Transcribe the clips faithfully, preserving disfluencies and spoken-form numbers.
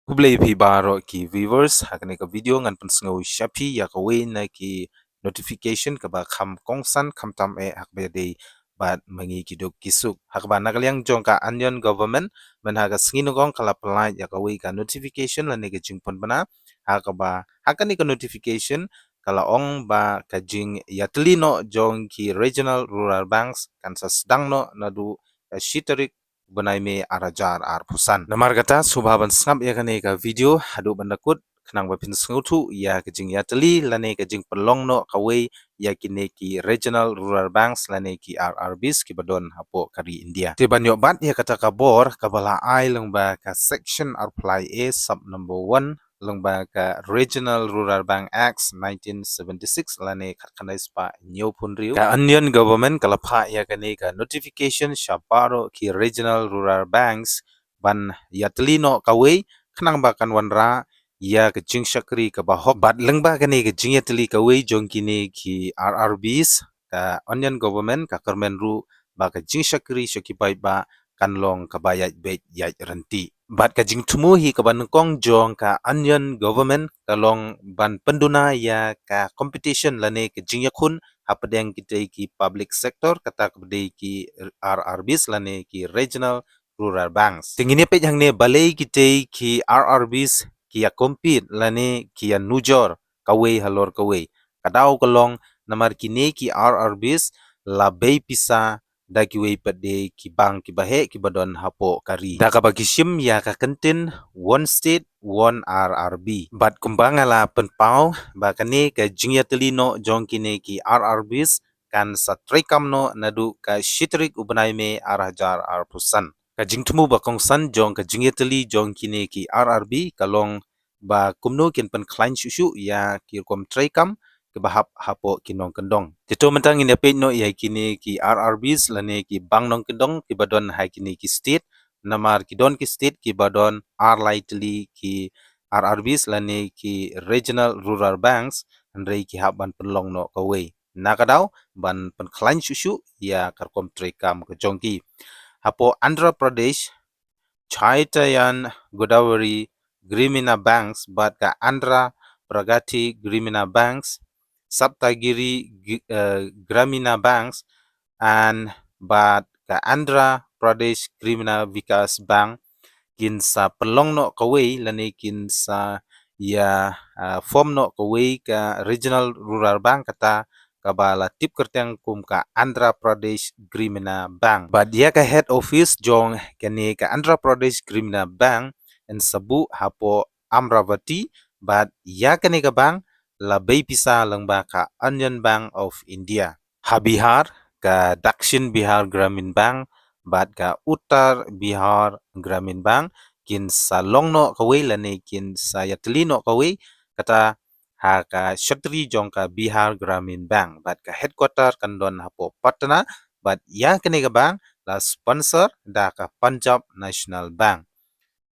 Khublei phi baroh ki viewers, ha kane ka video ngan pynsngew sha phi ïa kawei na ki notification kaba kham kongsan khamtam eh ha kaba ïadei bad ma ngi ki duk ki suk. Ha kaba na ka liang jong ka Union Government, mynha ka sngi nyngkong ka la pynlait ïa kawei ka notification lane ka jingpynbna, ha kaba ha kane ka notification ka la ong ba ka jingïatylli noh jong ki Regional Rural Banks kan sa sdang noh naduh ka shi tarik bnai May ar hajar arphew san. Namar kata sngewbha ban sngap ïa kane ka video haduh ban da kut khnang ba phin sngewthuh ïa ka jingïatylli lane ka jingpynlong noh kawei ïa kine ki Regional Rural Banks lane ki R R Bs kiba don hapoh ka ri India. Te ban ïoh bat ïa kata ka bor kaba la ai lyngba ka Section arphew lai A sub number one lyngba ka Regional Rural Bank Act nineteen seventy-six lane khatkhyndai spah hynñiewphew hynriew, ka Union Government ka la phah ïa kane ka notification sha baroh ki Regional Rural Banks ban ïatylli noh kawei khnang ba kan wanrah ïa ka jingshakri kaba hok. Bad lyngba kane ka jingïatylli kawei jong kine ki R R Bs, ka Union Government ka kyrmen ruh ba ka jingshakri sha ki paidbah kan long kaba ïaid beit ïaid ryntih. Bad ka jingthmu hi kaba nyngkong jong ka Union Government ka long ban pynduna ïa ka competition lane ka jingïakhun hapdeng kitei ki public sector, kata kaba dei ki R R Bs lane ki Regional Rural Banks. Te ngin ïa peit hangne balei kitei ki R R Bs ki ïa compete lane ki ïa nujor kawei halor kawei. Ka daw ka long namar kine ki R R Bs la bei pisa da kiwei pat de ki bank kiba heh kiba don hapoh ka ri. Da kaba ki shim ïa ka kyntien One State, One R R B. Bad kumba nga la pynpaw ba kane ka jingïatylli noh jong kine ki R R Bs kan sa treikam noh naduh ka shi tarik u bnai May ar hajar arphew san. Ka jingthmu ba kongsan jong ka jingïatylli jong kine ki R R B ka long ba kumno kin pynkhlaiñ shuh shuh ïa ki rukom treikam kiba hap hapoh ki nongkyndong. Te to mynta ngin ïa peit noh ïa kine ki R R Bs lane ki bank nongkyndong kiba don ha kine ki state, namar ki don ki state kiba don ar lai tylli ki R R Bs lane ki Regional Rural Banks, hynrei ki hap ban pynlong noh kawei. Na ka daw ban pynkhlaiñ shuh shuh ïa ka rukom treikam ka jong ki. Hapoh Andhra Pradesh, Chaitanya Godavari Gramina Banks bad ka Andhra Pragati Gramina Banks, Saptagiri G-, eh, Gramina Banks, and bad ka Andhra Pradesh Gramina Vikas Bank kin sa pynlong noh kawei lane kin sa ïa, ah, form noh kawei ka Regional Rural Bank, kata kaba la tip kyrteng kum ka Andhra Pradesh Gramina Bank. Bad ïa ka head office jong kane ka Andhra Pradesh Gramina Bank yn sa buh hapoh Amravati, bad ïa kane ka bank la bei pisa lyngba ka Union Bank of India. Ha Bihar, ka Dakshin Bihar Gramin Bank bad ka Uttar Bihar Gramin Bank kin sa long noh kawei lane kin sa ïatylli noh kawei, kata ha ka shatri jong ka Bihar Gramin Bank, bad ka headquarter kan don hapoh Patna, bad ïa kane ka bank la sponsor da ka Punjab National Bank.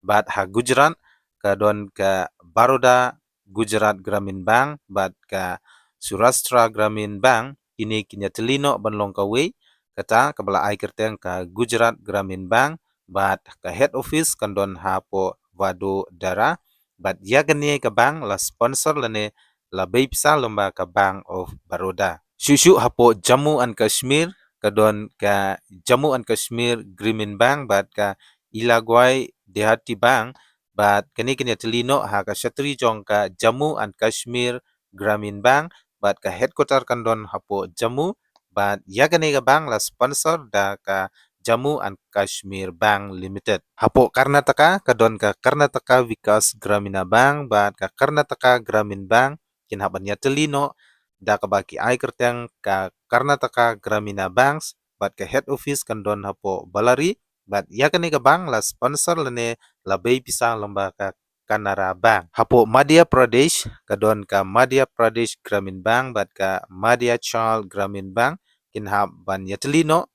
Bad ha Gujarat ka don ka Baroda Gujarat Gramin Bank bad ka Saurashtra Gramin Bank, kine kin ïatylli noh ban long kawei, kata kaba la ai kyrteng ka Gujarat Gramin Bank, bad ka head office kan don hapoh Vadodara, bad ïa kane ka bank la sponsor lane la bei pisa lyngba ka Bank of Baroda. Shuh shuh hapoh Jammu and Kashmir ka don ka Jammu and Kashmir Gramin Bank bad ka Ellaquai Dehati Bank, bad kane kin ïatylli noh ha ka shatri jong ka Jammu and Kashmir Gramin Bank, bad ka headquarter kan don hapoh Jammu, bad ïa kane ka bank la sponsor da ka Jammu and Kashmir Bank Limited. Hapoh Karnataka ka don ka Karnataka Vikas Gramina Bank bad ka Karnataka Gramin Bank, kin hap ban ïatylli noh da kaba ki ai kyrteng ka Karnataka Gramina Banks, bad ka head office kan don hapoh Ballari, bad ïa kane ka bank la sponsor lane la bei pisa lyngba ka Canara Bank. Hapoh Madhya Pradesh ka don ka Madhya Pradesh Gramin Bank bad ka Madhyanchal Gramin Bank, kin hap ban ïatylli noh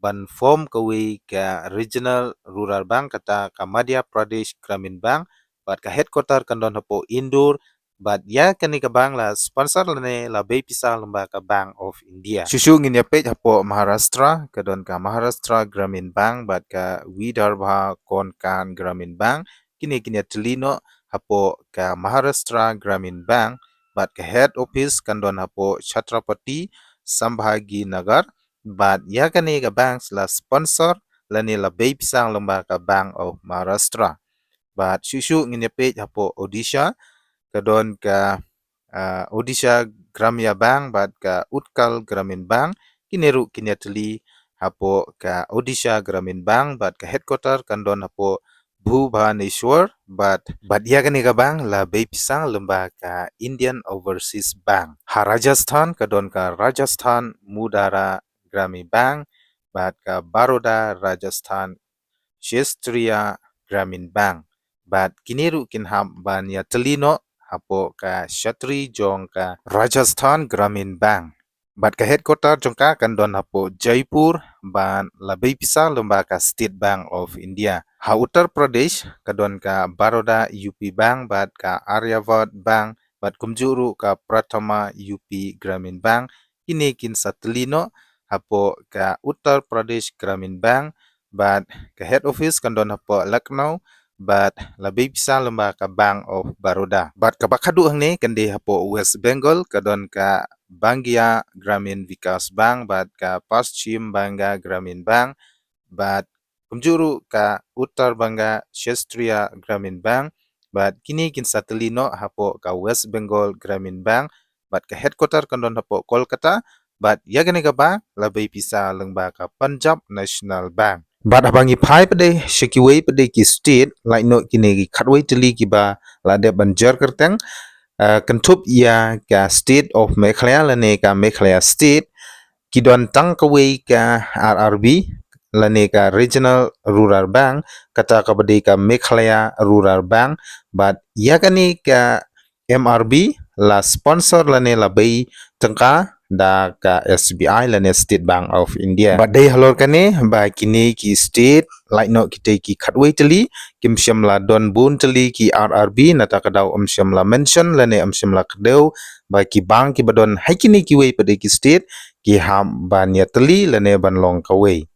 ban form kawei ka Regional Rural Bank, kata ka Madhya Pradesh Gramin Bank, bad ka headquarter kan don hapoh Indore, bad ïa kane ka bank la sponsor lane la bei pisa lyngba ka Bank of India. Shuh shuh ngin ïa peit hapoh Maharashtra ka don ka Maharashtra Gramin Bank bad ka Vidarbha Konkan Gramin Bank, kine kin ïa tylli noh hapoh ka Maharashtra Gramin Bank, bad ka head office kan don hapoh Chhatrapati Sambhajinagar, bad ïa kane ka bank la sponsor lane la bei pisa lyngba ka Bank of Maharashtra. Bad shuh shuh ngin ïa peit hapoh Odisha, ka don ka, ah, Odisha Gramya Bank bad ka Utkal Gramin Bank, kine ruh kin ïa tylli hapoh ka Odisha Gramin Bank, bad ka headquarter kan don hapoh Bhubaneswar, bad, bad ïa kane ka bank la bei pisa lyngba ka Indian Overseas Bank. Ha Rajasthan ka don ka Rajasthan Mudra Gramin Bank, bad ka Baroda Rajasthan Kshetriya Gramin Bank. Bad kine ruh kin hap ban ïa tylli noh hapoh ka shatri jong ka Rajasthan Gramin Bank. Bad ka headquarter jong ka kan don hapoh Jaipur, bad la bei pisa lyngba ka State Bank of India. Ha Uttar Pradesh ka don ka Baroda U P Bank, bad ka Aryavart Bank, bad kumjuh ruh ka Prathama U P Gramin Bank, kine kin sa tylli noh hapoh ka Uttar Pradesh Gramin Bank, bad ka head office kan don hapoh Lucknow, bad la bei pisa lyngba ka Bank of Baroda. Bad kaba khadduh hangne kan dei hapoh West Bengal, ka don ka Bhangiya Gramin Vikash Bank, bad ka Paschim Banga Gramin Bank, bad kumjuh ruh ka Uttar Banga Kshetriya Gramin Bank, bad kine kin sa tylli noh hapoh ka West Bengal Gramin Bank, bad ka headquarter kan don hapoh Kolkata, bad ïa kane ka bank la bei pisa lyngba ka Punjab National Bank. Bad haba ngi phai pat de sha kiwei pat de ki state, lait noh kine ki khatwei tylli kiba la dep ban jer kyrteng, ah, kynthup ïa ka State of Meghalaya lane ka Meghalaya State, ki don tang kawei ka R R B lane ka Regional Rural Bank, kata kaba dei ka Meghalaya Rural Bank, bad ïa kane ka M R B la sponsor lane la bei tyngka da ka S B I lane State Bank of India. Bad dei halor kane ba kine ki state, lait noh kitei ki khatwei tylli, kim shym la don bun tylli ki R R B, nangta ka daw ym shym la mention lane ym shym la kdew ba ki bank kiba don ha kine kiwei pat de ki state ki hap ban ïa tylli lane ban long kawei.